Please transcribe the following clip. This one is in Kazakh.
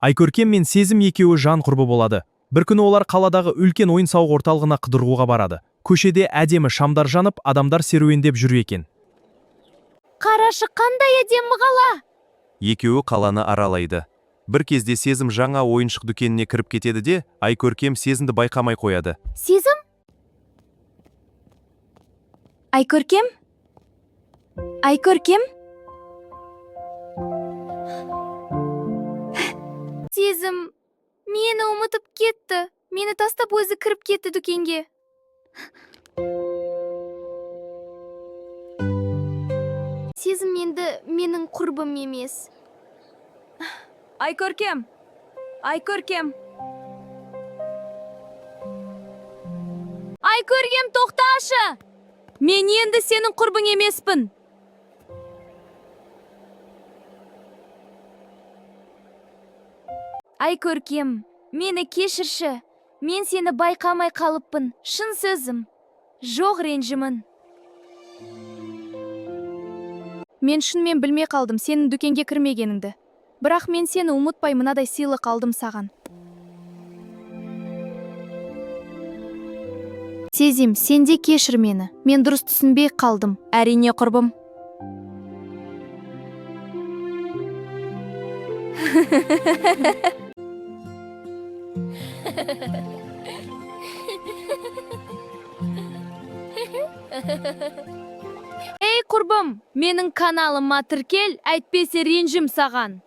Айкөркем мен Сезім екеуі жан құрбы болады. Бір күні олар қаладағы үлкен ойын-сауық орталығына қыдыруға барады. Көшеде әдемі шамдар жанып, адамдар серуендеп жүр екен. Қарашы, қандай әдемі қала! Екеуі қаланы аралайды. Бір кезде Сезім жаңа ойыншық дүкеніне кіріп кетеді де, Айкөркем Сезімді байқамай қояды. Сезім? Айкөркем? Айкөркем? Сезім, мені ұмытып кетті. Мені тастап өзі кіріп кетті дүкенге. Сезім енді менің құрбым емес. Айкөркем! Айкөркем! Айкөркем, тоқташы! Мен енді сенің құрбың емеспін. Айкөркем, мені кешірші. Мен сені байқамай қалыппын. Шын сөзім. Жоқ ренжімін. Мен шынымен білмей қалдым сенің дүкенге кірмегеніңді. Бірақ мен сені ұмытпай мынадай сыйлық алдым саған. Сезім, сен де кешір мені. Мен дұрыс түсінбей қалдым. Әрине, құрбым. Ей, құрбым, менің каналыма тіркел, әйтпесе ренжім саған.